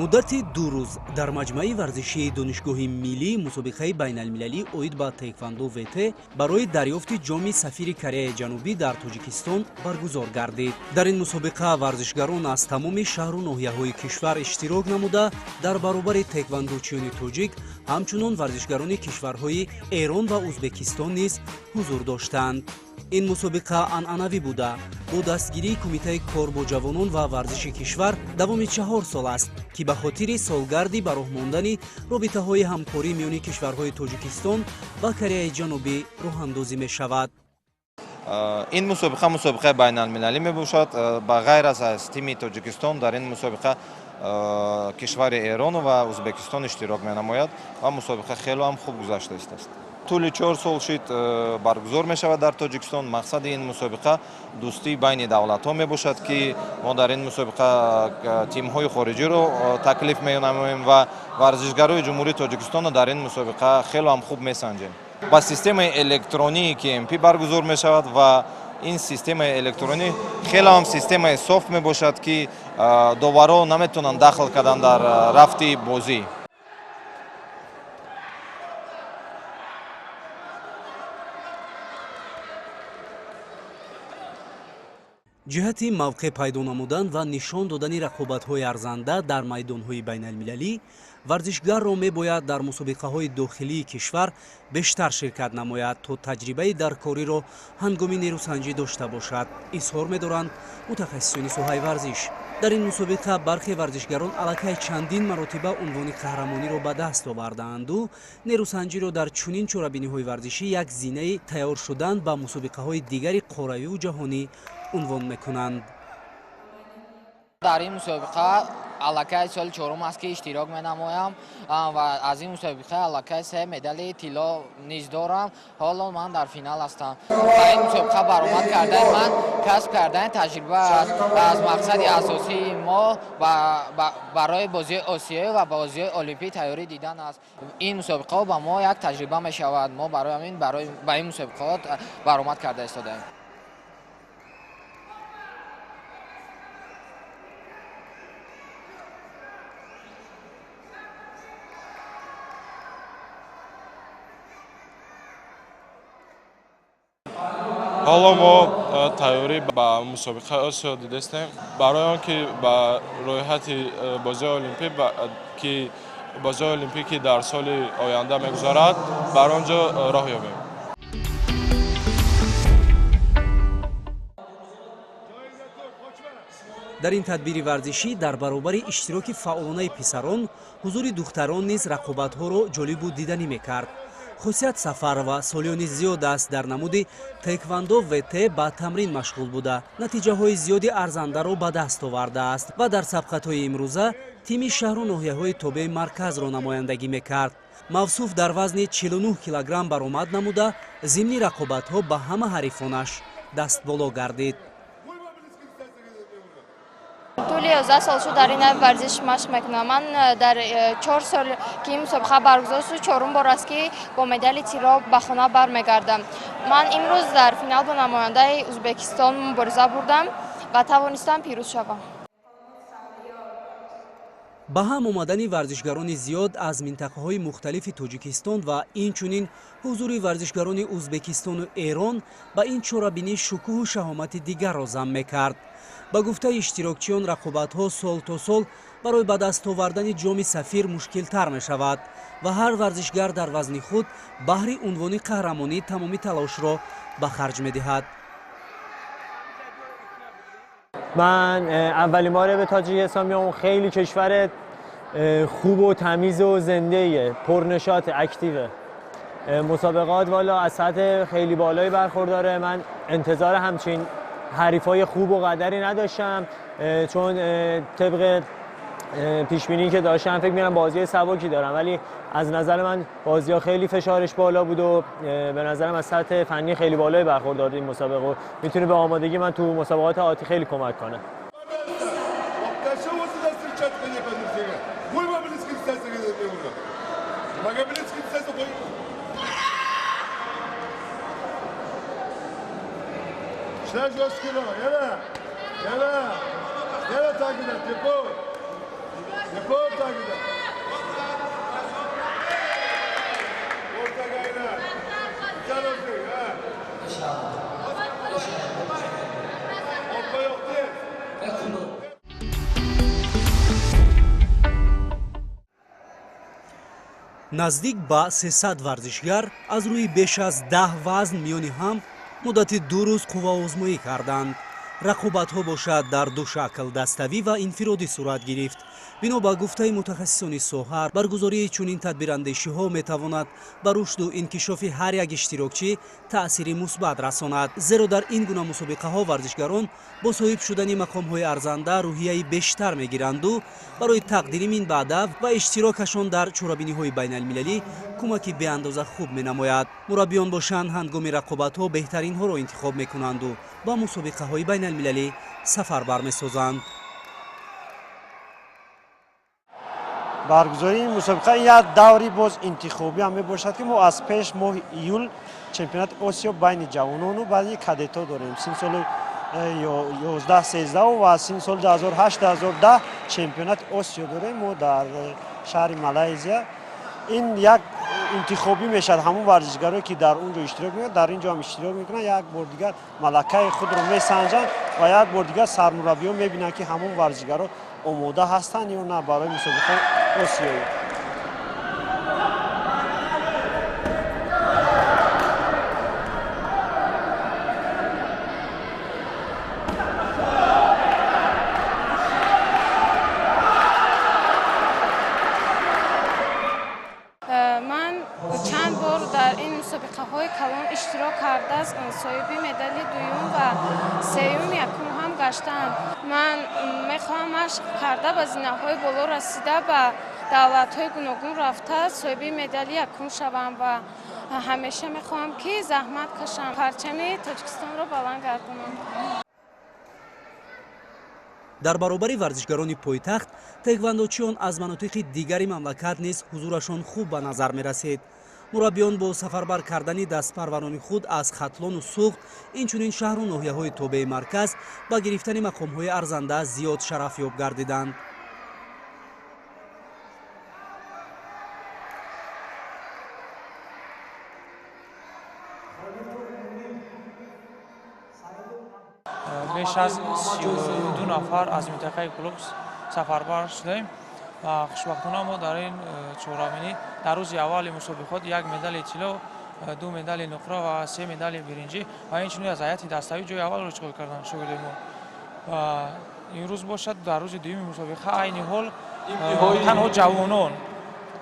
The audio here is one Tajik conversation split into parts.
Муддати 2 рӯз дар маҷмӯаи варзишии Донишгоҳи миллӣ мусобиқаи байналмилалӣ оид ба таеквондо ВТ барои дарёфти ҷоми сафири Кореяи Ҷанубӣ дар Тоҷикистон баргузор гардид. Дар ин мусобиқа варзишгарон аз тамоми шаҳру ноҳияҳои кишвар иштирок намуда, дар баробари таеквондочиёни тоҷик ҳамчунон варзишгарони кишварҳои Эрон ва Ӯзбекистон низ ҳузур доштанд. Ин мусобиқа анъанавӣ буда, бо дастгирии Кумитаи кор бо ҷавонон ва варзиши кишвар давоми 4 сол аст, ки ба хотири солгарди ба роҳ мондани робитаҳои ҳамкорӣ миёни кишварҳои Тоҷикистон ва Кореяи Ҷанубӣ роҳандозӣ мешавад. Ин мусобиқа мусобиқаи байналмилалӣ мебошад. Ба ғайр аз тими Тоҷикистон дар ин мусобиқа кишвари Эрон ва Ӯзбекистон иштирок менамояд ва мусобиқа хеле ҳам хуб гузашта истааст. Тӯли 4 сол шид баргузор мешавад дар Тоҷикистон. Мақсади ин мусобиқа дӯстии байни давлатҳо мебошад, ки мо дар ин мусобиқа тимҳои хориҷиро таклиф менамоем ва варзишгарои Ҷумҳурии Тоҷикистонро дар ин мусобиқа хеле ҳам хуб месанҷем. Ба системаи электронии КМП баргузор мешавад ва ин системаи электронӣ хеле ҳам системаи соф мебошад, ки доварҳо наметавонанд дахл кардан дар рафти бозӣ. Ҷиҳати мавқеъ пайдо намудан ва нишон додани рақобатҳои арзанда дар майдонҳои байналмилалӣ варзишгарро мебояд дар мусобиқаҳои дохилии кишвар бештар ширкат намояд, то таҷрибаи даркориро ҳангоми нерӯсанҷӣ дошта бошад, изҳор медоранд мутахассисони соҳаи варзиш. Дар ин мусобиқа бархе варзишгарон аллакай чандин маротиба унвони қаҳрамониро ба даст овардаанду нерӯсанҷиро дар чунин чорабиниҳои варзишӣ як зинаи тайёр шудан ба мусобиқаҳои дигари қорравию ҷаҳонӣ унвон мекунанд. Дар ин мусобиқа аллакай соли чорум аст, ки иштирок менамоям ва аз ин мусобиқа аллакай се медали тилло низ дорам. Ҳоло ман дар финал ҳастам. Ба ин мусобиқа баромад кардани ман касб кардани таҷриба аст. Аз мақсади асосии мо барои бозиҳои осиёӣ ва бозиҳои олимпӣ тайёрӣ дидан аст. Ин мусобиқаҳо ба мо як таҷриба мешавад. Мо барои ҳамин ба ин мусобиқаҳо баромад карда истодаем. Ҳоло мо тайёрӣ ба мусобиқаи Осиё дидастем, барои он ки ба рӯйхати бозиҳои олимпӣ, ки бозиҳои олимпӣ, ки дар соли оянда мегузарад, бар он ҷо роҳ ёбем. Дар ин тадбири варзишӣ дар баробари иштироки фаъолонаи писарон ҳузури духтарон низ рақобатҳоро ҷолибу диданӣ мекард. Хусият Сафарова солиёни зиёд аст дар намуди таеквондо ВТ ба тамрин машғул буда, натиҷаҳои зиёди арзандаро ба даст овардааст ва дар сабқатҳои имрӯза тими шаҳру ноҳияҳои тобеи марказро намояндагӣ мекард. Мавсуф дар вазни 49 килограмм баромад намуда, зимни рақобатҳо ба ҳама ҳарифонаш дастболо гардид. Тӯли 11 сол шуд дар ин варзиш машқ мекунам. Ман дар 4 сол ки ин мусобиқа баргузор шуд, чорум бор аст ки бо медали тилло ба хона бармегардам. Ман имрӯз дар финал бо намояндаи Ӯзбекистон мубориза бурдам ва тавонистам пирӯз шавам. Ба ҳам омадани варзишгарони зиёд аз минтақаҳои мухталифи Тоҷикистон ва инчунин ҳузури варзишгарони Ӯзбекистону Эрон ба ин чорабинӣ шукӯҳу шаҳомати дигарро зам мекард. Ба гуфтаи иштирокчиён, рақобатҳо сол то сол барои ба даст овардани ҷоми сафир мушкилтар мешавад ва ҳар варзишгар дар вазни худ баҳри унвони қаҳрамонӣ тамоми талошро ба харҷ медиҳад. من اولین باره به تاجیکستان میام. خیلی کشور خوب و تمیز و زنده، پرنشاط، اکتیوه. مسابقات والا از سطح خیلی بالایی برخورداره. من انتظار همچین حریفای خوب و قدری نداشتم، چون طبق پیش بینی که داشتم فکر می‌کردم بازی سبکی دارم، ولی از نظر من بازی‌ها خیلی فشارش بالا بود و به نظرم از سطح فنی خیلی بالایی برخوردار این مسابقه و میتونه به آمادگی من تو مسابقات آتی خیلی کمک کنه. Наздик ба 300 варзишгар аз рӯи беш аз 10 вазн миёни ҳам муддати 2 рӯз қувваозмоӣ карданд. Рақобатҳо бошад дар ду шакл даставӣ ва инфиродӣ сурат гирифт. Бино ба гуфтаи мутахассисони соҳа, баргузории чунин тадбирандешиҳо метавонад ба рушду инкишофи ҳар як иштирокчӣ таъсири мусбат расонад, зеро дар ин гуна мусобиқаҳо варзишгарон бо соҳиб шудани мақомҳои арзанда рӯҳияи бештар мегиранду барои тақдири минбаъда ва иштирокашон дар чорабиниҳои байналмилалӣ кӯмаки беандоза хуб менамояд. Мураббиён бошанд ҳангоми рақобатҳо беҳтаринҳоро интихоб мекунанду ба мусобиқаҳои байналмилалӣ сафарбар месозанд. Баргузории мусобиқа як даври боз интихобӣ ҳам мебошад, ки мо аз пеш моҳи июл чемпионати Осиё байни ҷавонону байни кадетҳо дорем. Син соли 11-13 ва син соли 2008-2010 чемпионати Осиё дорем мо дар шаҳри Малайзия. Ин як интихобӣ мешавад. Ҳамон варзишгарое ки дар он ҷо иштирок мекунанд, дар ин ҷо ҳам иштирок мекунанд, як бор дигар малакаи худро месанҷанд ва як бор дигар сармураббиён мебинанд, ки ҳамон варзишгаро омода ҳастанд ё на барои мусобиқаи осиёӣ. Ман чанд бор дар ин мусобиқаҳои калон иштирок кардааст, соҳиби медали дуюм ва сеюм, якум ҳам гаштаам. Ман мехоҳам машқ карда ба зинаҳои боло расида, ба давлатҳои гуногун рафта соҳиби медали якум шавам ва ҳамеша мехоҳам ки заҳмат кашам, парчами Тоҷикистонро баланд гардонам. Дар баробари варзишгарони пойтахт, таеквондочиён аз манотиқи дигари мамлакат низ ҳузурашон хуб ба назар мерасид. Мураббиён бо сафарбар кардани дастпарварони худ аз Хатлону Суғд, инчунин шаҳру ноҳияҳои тобеи марказ ба гирифтани мақомҳои арзанда зиёд шарафёб гардиданд. Беш аз 32 нафар аз минтақаи Кӯлоб сафарбар шудаем ва хушбахтона мо дар ин чорабинӣ дар рӯзи аввали мусобиқот як медали тилло, 2 медали нуқра ва 3 медали биринҷӣ ва инчунин аз ҳайати даставӣ ҷои аввалро ишғол карданд шогирдои мо. Ва имрӯз бошад дар рӯзи дуюми мусобиқа айни ҳол танҳо ҷавонон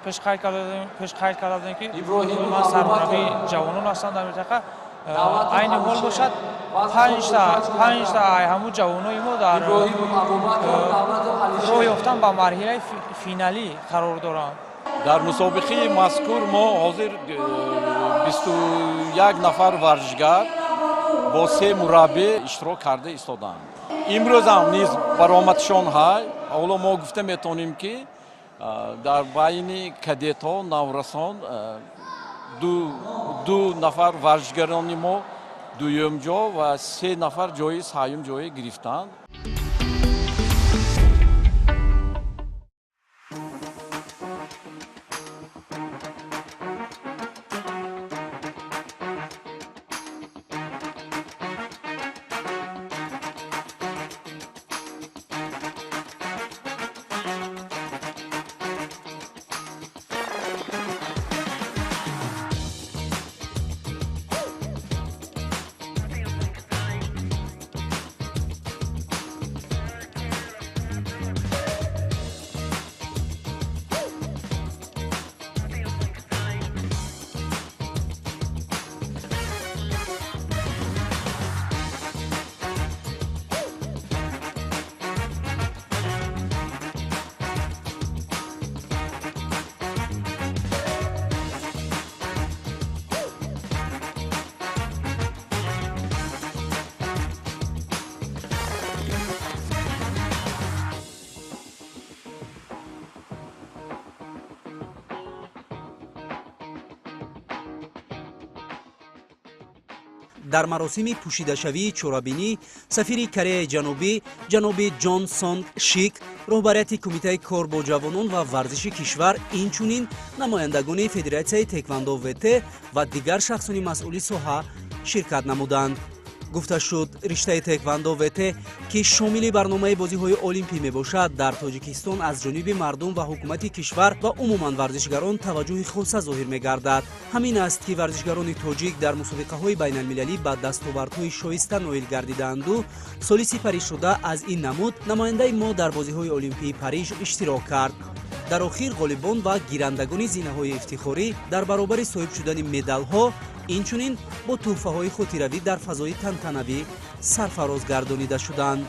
пеш қайд карда будем, ки ман сармураббии ҷавонон ҳастам дар минтақа. Айни ҳол бошад панҷта ҳамун ҷавонои мо дар роҳ ёфтан ба марҳилаи финалӣ қарор доранд. Дар мусобиқаи мазкур мо ҳозир 21 нафар варзишгар Бо се мураббӣ иштирок карда истоданд. Имрӯзам низ баромадшон ҳай. Ҳоло мо гуфта метавонем, ки дар байни кадетҳо, наврасон ду нафар варзишгарони мо дуюм ҷо ва се нафар ҷои сеюм ҷое гирифтанд. Дар маросими пӯшидашавии чорабинӣ сафири Кореяи Ҷанубӣ ҷаноби Ҷон Сонг Шик, роҳбарияти Кумитаи кор бо ҷавонон ва варзиши кишвар, инчунин намояндагони Федератсияи теквандо ВТ ва дигар шахсони масъули соҳа ширкат намуданд. Гуфта шуд, риштаи теквандо ВТ, ки шомили барномаи бозиҳои олимпӣ мебошад, дар Тоҷикистон аз ҷониби мардум ва ҳукумати кишвар ва умуман варзишгарон таваҷҷӯҳи хоса зоҳир мегардад. Ҳамин аст, ки варзишгарони тоҷик дар мусобиқаҳои байналмилалӣ ба дастовардҳои шоиста ноил гардидаанду соли сипаришуда аз ин намуд намояндаи мо дар бозиҳои олимпии Париж иштирок кард. Дар охир ғолибон ва гирандагони зинаҳои ифтихорӣ дар баробари соҳиб шудани медалҳо инчунин бо тӯҳфаҳои хотиравӣ дар фазои тантанавӣ сарфароз гардонида шуданд.